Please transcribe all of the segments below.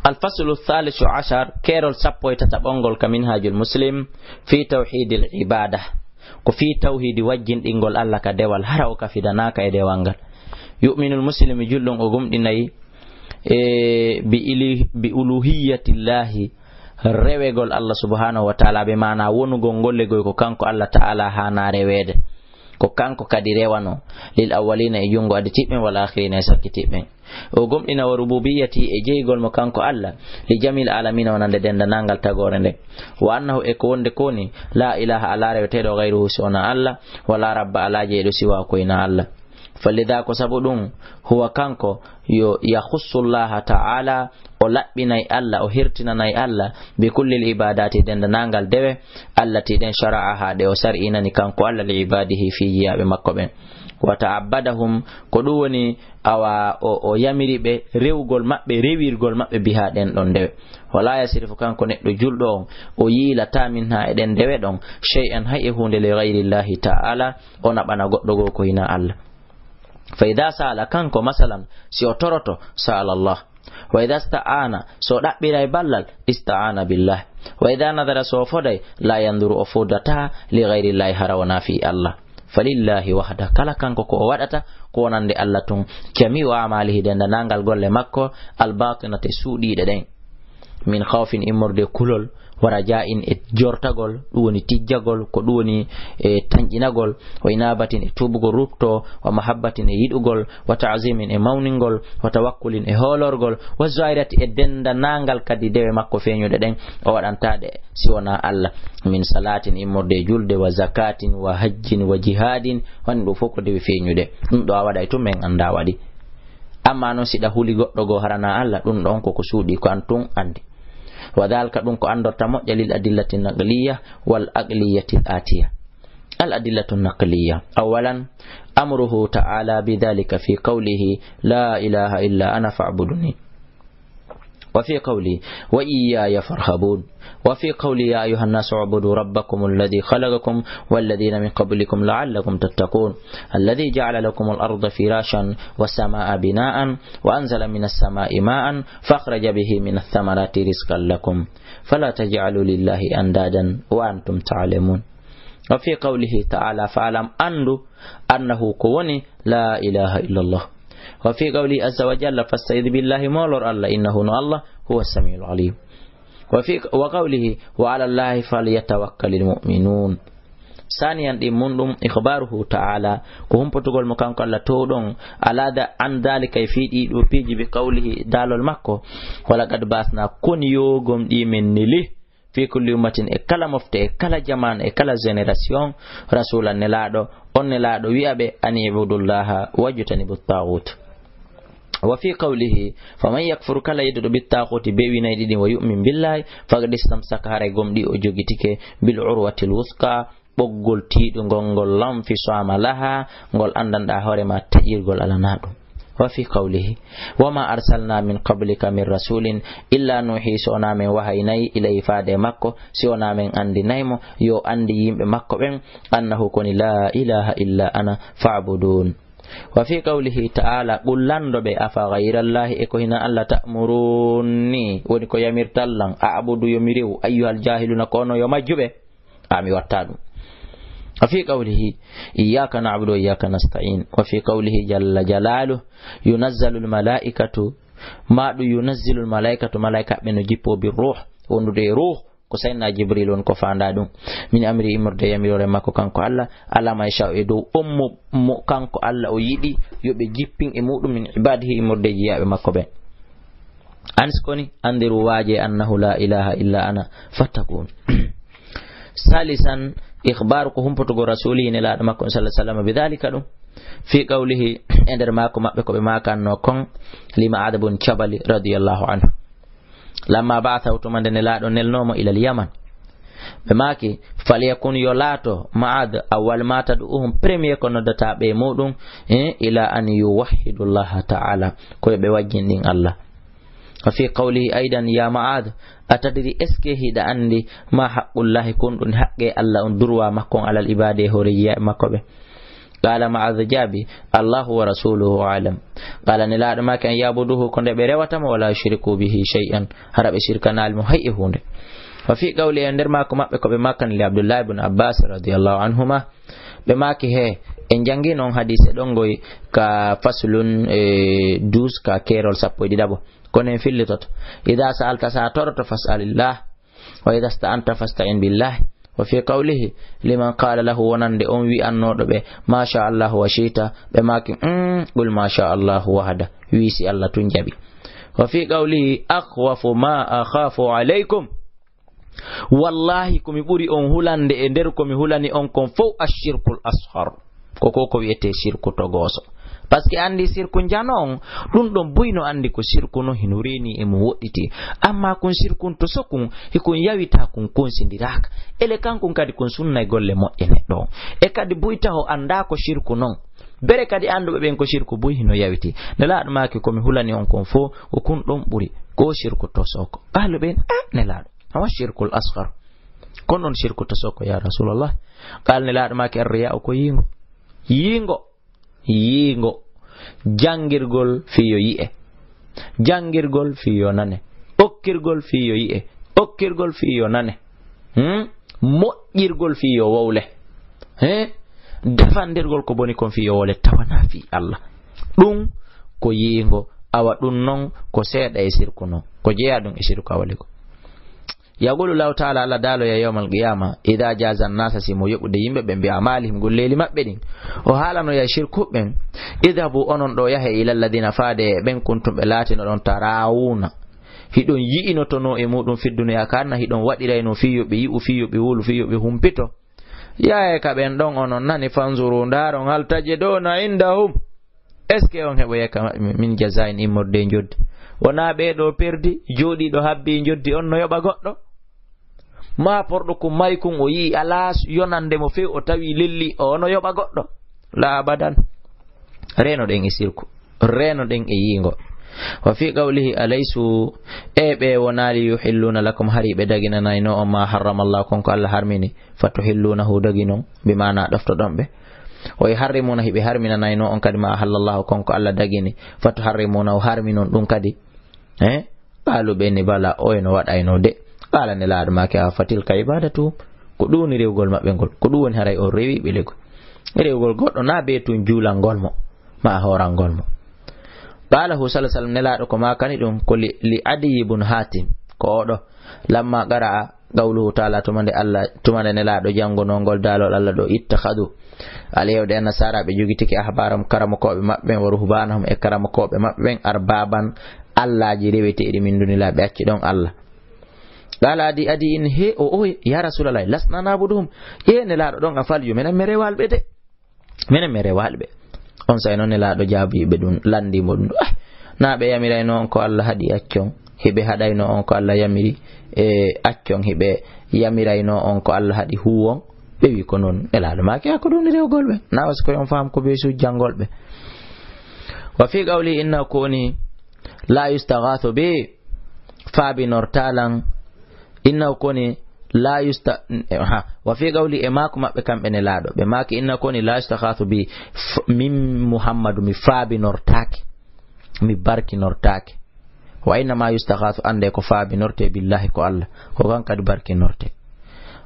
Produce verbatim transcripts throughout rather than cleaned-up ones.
Al faslu thalithu ashar, keerol sappo e tataɓongol ka Minhajul Muslim, fi tawhidil ibada. Ko fii tawhiidi wajjinɗingol Alla ka dewal, hara o kafidanaaka e dewal ngal. Yu'minul muslimu, julɗo on o gomɗinay, e, bi ili-, bi uluhiyyatillahi, rewegol Alla subhanahu wa ta'ala, be maana wonugol ngol legoy ko kanko Alla ta'ala haana reweede. Ko kanko kadi rewano, lil awwalina e jungo aditiɓɓen, wal akhirina e sakkitiɓɓen. O gomɗina wa rububiyyati e jeygol mo kanko Alla, li jamil alamina wonande dendanangal tagoore nde. Wa annahu e ko wonde ko woni, la ilaha ala reweteɗo gayruhu si wona Alla, wala rabba ala jeyɗo siwa ko ina Alla. Falida ko sabu ɗum, huwa kanko yo yakhussu Allaha ta'ala, o laɓɓinay Alla, o hirtinanay Alla, bi kullil ibadati dendanangal dewe, allati ɗen shara'aha ɗe o sar'inani kanko Alla li ibadihi fi jiyaaɓe makko ɓen. Wa ta'abbadahum, ko ɗum woni awa o, o yamiri ɓe rewgol maɓɓe, rewirgol maɓɓe biha ɗen ɗon dewe. Wala yasrifu kanko neɗɗo julɗo on, o yiilata minha e ɗen dewe ɗon, shay'an hay e huunde li ghayrillahi ta'ala, o naɓana goɗɗo goo ko hina Alla. Fa idha sa'ala kanko masalan, si o toroto, sa'ala Allah. Wa idha sta'ana, so ɗaɓɓiray ballal, ista'ana billah. Wa idha nadhara so foday, la yanzuru o fodata li ghayrillahi hara wona fi Allah. Falillahi wahda, kala kanko ko o waɗata, ko wonande Alla tun, jami'u a'malihi dendanangal golle makko, al batinati suuɗiiɗe ɗen. Min khawfin immorde kulol, wa raja'in e jortagol, ɗum woni tijjagol, ko ɗum woni e tanƴinagol, wa inabatin e tuubugol rutto, wa mahabbatin e yiɗugol, wa ta'zimin e mawningol, wa tawakkulin e hoolorgol, wa zahirati e dendanangal kadi dewe makko feeñuɗe ɗen, o waɗanta ɗe si wona Alla. Min salatin immorde e julde, wa zakatin, wa hajjin, wa jihadin, woni ɗum fof ko dewe feeñuɗe. Ɗum ɗo a waɗay tun men annda waɗi. Amma non si ɗa huli goɗɗo goo harana Alla, ɗum ɗon koko suuɗi ko an tun andi. Wa dhalika ɗum ko andorta moƴƴa lil adillati naqliya wal aqliyati al atiya. Al adillatu naqliya. Awalan, amruhu ta'ala bi dhalika fi qawlihi, la ilaha illa ana fa'buduni. وفي قوله وإياي فارهبون. وفي قوله يا أيها الناس اعبدوا ربكم الذي خلقكم والذين من قبلكم لعلكم تتقون. الذي جعل لكم الأرض فراشا والسماء بناء وأنزل من السماء ماء فأخرج به من الثمرات رزقا لكم فلا تجعلوا لله أندادا وأنتم تعلمون. وفي قوله تعالى فاعلم anndu أنه ko woni لا إله إلا الله. وفي قوله عز وجل فاستعذ بالله moolor Alla إنه no Alla هو السميع العليم. وفي وقوله وعلى الله فليتوكل المؤمنون. Saaniyan ɗin mun ɗum, ikhbaruhu ta'ala, ko humpotugol mo kanko Alla towɗon, ala da-, an dhalika e fii ɗii ɗoo piiji bi qawlihi, daalol makko, walaqad ba'athna, koni yo gomɗii men neli, fi kulli ummatin, e kala mofte, e kala jamaan, e kala génération, rasulan nelaaɗo, on nelaaɗo wi'a ɓe, an ibudullaha wajtanibu taghut. Wa fi qawlihi, faman yakfur, kala yedduɗo bi taaquti, be winayɗi ɗin, wa yu'min billahi, faqad istamsaka, haray gomɗi o jogitike, bil urwatil wuthqa, ɓoggol tiiɗungol ngol, lam fisama laha, ngol anndanɗa hoore ma taƴirgol alanaa ɗum. Wa fi qawlihi, wa ma arsalna min qablika min rasulin illa nuhi, si wonaa men wahaynay, ilayhi, faade e makko, si wonaa men anndinay mo, yo anndi yimɓe makko ɓen, annahu koni la ilaha illa ana fa'budun. Wa fi qawlihi ta'ala, qul lanndo ɓe, afa ghayrallahi, e ko hina Alla ta'muruni, woni ko yamirtan lan, a'budu, yo mi rewu, ayyuhal jahiluna, ko onon yo majjuɓe, a mi watta ɗum. Wa fi qawlihi, iyyaka na'budu wa iyyaka nasta'in. Wa fi qawlihi jalla jalaluhu, yunazzalul malaikatu, ma ɗum yunazzilul malaikatu, malaika ɓe no jippo bi ruh, wondude e ruh, ko Sayyidina Jibril woni ko faanda ɗum. Min amri, immorde e yamiroore makko kanko Alla, ala ma yasha'u, e dow on mo, mo kanko Alla o yiɗi yo ɓe jippin e muɗum, min ibadihi, immorde e jiyaaɓe makko ɓen. An sikoni, andiru waaje, annahu la ilaha illa ana, fattakun. Salisan, ikhbaru ko humpotugol rasulihi nelaaɗo makko on sallallahu alaihi wasallam bi dhalika ɗum. Fi qawlihi, e nder maako maɓɓe ko ɓe maakanno kon, li Ma'ad bun Jabali radiyallahu anhu. Lamma ba'athahu, tuma nde nelaaɗo nelnoomo ilal Yaman. Ɓe maaki, falyakun, yo laato, Ma'ad, awwal ma tad'uhum, premier ko noddata ɓe e muɗum, eh, ila an yuwahhidu Allaha ta'ala, ko yo ɓe wajjin ɗin Alla. Wa fi qawlihi aidan, ya Ma'ad, atadri, est-ce que hiɗa anndi, ma haqqullahi, kon ɗum haqqe Alla on, durwa makko on, alal ibadi, e hoore jiyaaɓe makko ɓe? Qala Mu'adh jaabi, "Allahu wa rasuluhu a'lam." Qala, Nelaaɗo maaki, "An ya'buduhu, ko nde ɓe rewata mo, wala yushriku bihi shay'an, hara ɓe sirkanaali mo hay e huunde." Wa fi qawli, e nder maako maɓɓe ko ɓe maakani li Abdullah ibn Abbas radiyallahu anhuma, ɓe maaki he, en janngi noon hadiise ɗon ngoy ka faslun, e, douze ka keerol sappo e ɗiɗaɓo. Kono en fillitoto. "Idha sa'alta", sa toroto, "fas'alillah. Wa idha sta'anta fasta'in billah." Wa fi qawlihi, liman qala lahu, wonande on wi'annooɗo ɓe, "Ma sha Allahu wa shi'ta," ɓe maaki, "Mm, qul ma sha Allahu wahda." Wi si Allah tun jaɓi. Wa fi qawlihi, "Akhwafu ma akhafu alaykum." Wallahi, ko mi ɓuri on hulande e nder ko mi hulani on kon fow, ashirkul ashar. Ko ko, ko wi'ete shirku togooso. Parce que anndi sirku njano on, ɗum ɗon buy no anndi ko sirku no hino reeni e mo woɗɗiti. Amma kun sirkun to sokun, hikun yawita kun kunsindiraaka. Ele kankun kadi kun sunnay golle moƴƴe neɗɗo on. E kadi buy taho annda ko sirku non. Bere kadi annduɓe ɓen ko sirku buy hino yawiti. Nelaaɗo maaki ko mi hulani on kon fow, ko kun ɗon ɓuri. Ko sirku to soko. Ahlu ɓen, ah, Nelaaɗo. Awa shirkul asghar. Kon ɗon shirku to soko, ya Rasulallah. Qala, Nelaaɗo maaki, ar-riya'u ko yiingo. Yiingo. Yiingo. Janngirgol fii yo yi'e. Janngirgol fii yo nane. Okkirgol fii yo yi'e. Okkirgol fii yo nane. Hmm? Moƴƴirgol fii yo wowle. He? Defandirgol ko boni kon fii yo wowle tawana fii Allah. Ɗum ko yiingo. Awa ɗum non ko seeɗa e sirku non. Ko jeyaa ɗum e sirku awaligo. Yaqulu Allahu Ta'ala, Allah daaloya yawmal qiyama, idha jaza an-nasa, si mo yoɓude yimɓe ɓen, bi a'malihim, golleeli maɓɓe ɗin. O haalanoya shirkuɓe ɓen, idhabu, onon ɗo yahe, ila alladhina, faade e ɓen, kuntum, ɓe laatinoɗon, tarawuna, hiɗon yi'inotono e muɗum fi dunya, kanna hiɗon waɗirayno fii yo ɓe yi'u, fii yo ɓe wolu, fii yo ɓe humpito. Yahe ka ɓen ɗon, onon nani, fanzuru, ndaaron, hal tajiduna indahum, est-ce que on heɓoyay ka maɓɓe min jaza'in, immorde e njoddi? Wonaa ɓee ɗo perdi, jooɗiiɗo habbi njoddi, on no yoɓa goɗɗo? Maa porɗo kun mari kun, o yi'i alaa yonande mo few, o tawi lelli, o no yoɓa goɗɗo? La abadan. Reenoɗen e sirku. Reenoɗen e yiingo. Wa fi qawlihi, alaysu, e ɓe wonaali, yuhilluna lakum, hari ɓe daginanayno on, ma harrama Allah, kon ko Allah harmini, fatuhillunahu, daginon, bi maana ɗoftoɗon ɓe. O yuharrimuna, hiɓe harminanayno on kadi, ma ahallallahu, kon ko Allah dagini, fatuharrimunahu, harminon ɗum kadi. Eh? Qaalu, ɓe ni, bala, oye no waɗayno de. Qaala, Nelaaɗo maaki, a fatilka ibadatuhum, ko ɗum woni rewgol maɓɓe ngol, ko ɗum woni haray on rewiiɓe legol. Rewgol goɗɗo na be tun juulangol mo, ma hoorangol mo. Qaala hu sallallahu alaihi wasallam, Nelaaɗo ko maakani ɗum ko li, li Adiy ibn Hatim, ko oɗo, lamma qara'a qawluhu ta'ala, tuma nde Allah, tuma nde Nelaaɗo janngunoo ngol daalol Allah ɗo, ittakhadhu, al-yahudi, an-nasara, ɓe jogitiki, ahbarahum, karamokooɓe maɓɓe ɓen, wa ruhbanahum, e karamokooɓe maɓɓe ɓen, arbaban, allaaji reweteeɗi, min dunillah, ɓe acci ɗon Allah. Qaala Adiy, Adiy in, he o oye, ya Rasulallah, lasna na'buduhum, ƴee Nelaaɗo ɗon a falju, menen mi rewal ɓe de. Menen mi rewal ɓe. On saa'i non Nelaaɗo jaabii ɓe ɗum, lanndii mo ɗum. Ah, na ɓe yamirayno on ko Allah haɗi, accon. Hiɓe haɗayno on ko Allah yamiri, e accon. Hiɓe yamirayno on ko Allah haɗi, huwon. Ɓe wi ko non. Nelaaɗo maaki, a ko ɗum rewgol ɓe. Na wasi ko on faam ko be sujjangol ɓe. Wa fi qawli, inna ko woni, la yustaghathu bi, faabinortaa lan. Inna ko woni, la yusta-, ha, wa fi qawli, e maaku maɓɓe kamɓe Nelaaɗo. Ɓe maaki, inna ko woni, la yustaghathu bi, f-, min Muhammadu, mi faabinortaake, mi barkinortaake. Wa inna ma yustaghathu, annde ko faabinorte, billahi, ko Allah. Ko kan kadi barkinorte.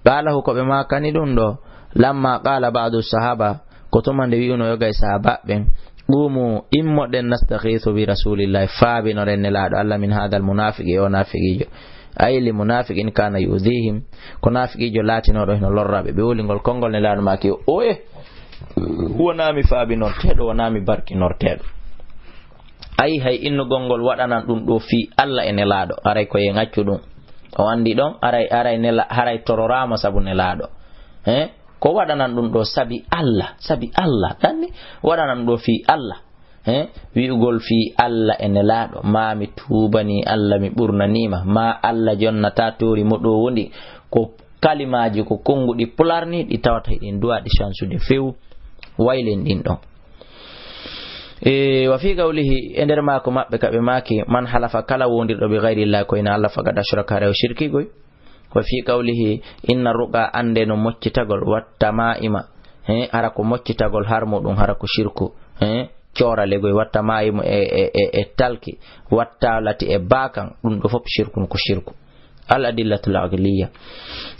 Qaalahu, ko ɓe maakani ɗum ɗo, lamma qaala ba'du sahaba, ko tuma nde wi'uno yoga e sahabaaɓe ɓen, qumu, immoɗen, nastaghiithu bi rasulillahi, faabinoɗen Nelaaɗo Allah, min haadal munaafiqi, e o naafiqiijo. Ay li munaafiqin kaana yu'dhiihim, ko naafiqiijo laatinooɗo hino lorra ɓe. Ɓe woli ngol konngol, Nelaaɗo maaki, oye, wonaa mi faabinorteeɗo, wonaa mi barkinorteeɗo. Ay, hay innugol ngol waɗanan ɗum ɗo fii Allah e Nelaaɗo, haray ko en accu ɗum. O anndi ɗon, haray, haray nela-, haray tororaama sabu Nelaaɗo. He? Ko waɗanan ɗum ɗo sabi Allah, sabi Allah, ɗanni waɗanan ɗum ɗo fii Allah. He? Wi'ugol fii Allah e Nelaaɗo, maa mi tuubanii Allah, mi ɓurnaniima, maa Allah jonnataa toori mo ɗo wondi. Ko kalimaaji, ko konnguɗi Pulaar ni, ɗi tawata hiɗen duwa ɗi sansude few. Waylen ɗin ɗon. E, wa fi qawlihi, e nder maako maɓɓe ka ɓe maaki, man halafa, kala wondirɗo, bi ghayrillah, ko ina Allah, faqad ashraka, haray o shirkiigoy. Wa fi qawlihi, inna ruqa, annde no moccitagol, wa tamaima, He, hara ko moccitagol har muɗum, hara ko shirku. He, coora legoy, watta maayi mo e, e, e, e talki, watta lati e baakan, ɗum ɗo fof shirkun ko shirku. Al adillatul aqliya.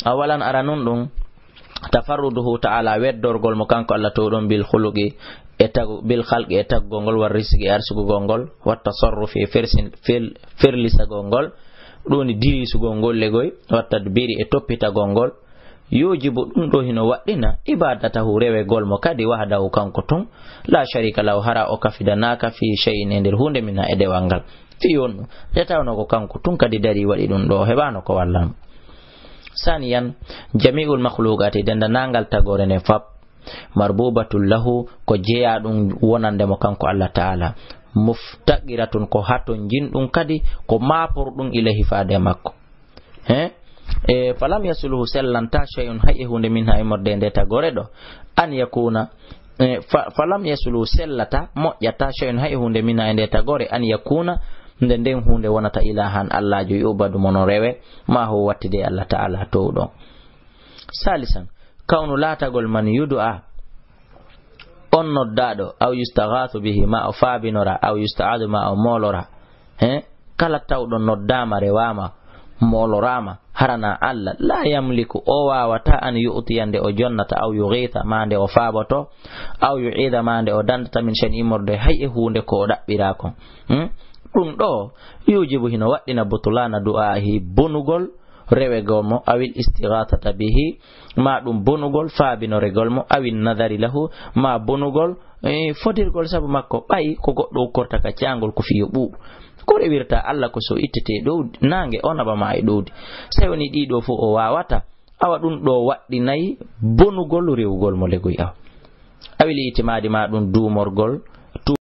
Awalan, ara nun ɗum, tafarruduhu ta'ala, weddorgol mo kanko Allah to ɗon bil khuluqi, e tagu-, bil khalqi, e taggol ngol, war rizqi, e arsugol ngol, wat tasarrufi, e fersin-, fel-, ferlisagol ngol, ɗum woni dirisugol ngol legoy, wat tadbiri, e toppitagol ngol, yujibu, ɗum ɗo hino waɗɗina, ibadatahu, rewegol mo kadi, wahdahu, kanko tun, la sharika lahu, hara o kafidanaaka fi shay'in, e nder huunde, minha, e dewal ngal. Fii wonno, nde tawno ko kanko tun kadi dari waɗi ɗum ɗo, o heɓaano ko wallamo. Saniyan, jami'ul makhluqati, dendanangal tagore ne fab, marbubatun lahu, ko jeyaa ɗum wonande mo kanko Allah Ta'ala, muftaqiratun, ko hatonjin ɗum kadi, ko maapor ɗum ilayhi faade makko. He? E, falam yasuluhu, sellanta shay'un, hay e huunde, minha, immorde e nde tagore ɗo, an yakuna, e, fa-, falam yasuluhu, sellata, moƴƴata, shay'un, hay e huunde, minha, e nde tagore, an yakuna, nde nden huunde wonata ilahan, Allaajo, yu'badu, mo no rewe, ma, ho wattide e Allah Ta'ala towɗo. Salisan, kawnu laatagol man yudu'a, on noddaaɗo, aw yustaghathu bihi, ma o faabinora, aw yusta'adu, ma o moolora. He? Kala tawɗo noddaama, rewaama, mooloraama, harana Allah, la yamliku, o waawata, an yu'tiya, nde o jonnata, aw yughitha, ma nde o faaboto, aw yu'ida, ma nde o dandata, min shay'in, immorde hay e huunde ko o ɗaɓɓiraa kon. Hmm? Ɗum ɗo, yujibu, hino waɗɗina, butlaana du'aahi, bonugol rewegol mo, awil istighathata bihi, ma ɗum bonugol faabinoregol mo, awin nadari lahu, ma bonugol, e, fodirgol sabu makko, ɓay ko goɗɗo ukkorta ka caangol ko fii yo ɓuuɓu. Ko rewirta Allah ko so ittete ɗowdi, naange o naɓa ma e ɗowdi. So woni ɗii ɗoo fof o waawata, awa ɗum ɗo waɗɗinay bonugol rewugol mo legoy awa. Awil itimaadi ma ɗum duumorgol,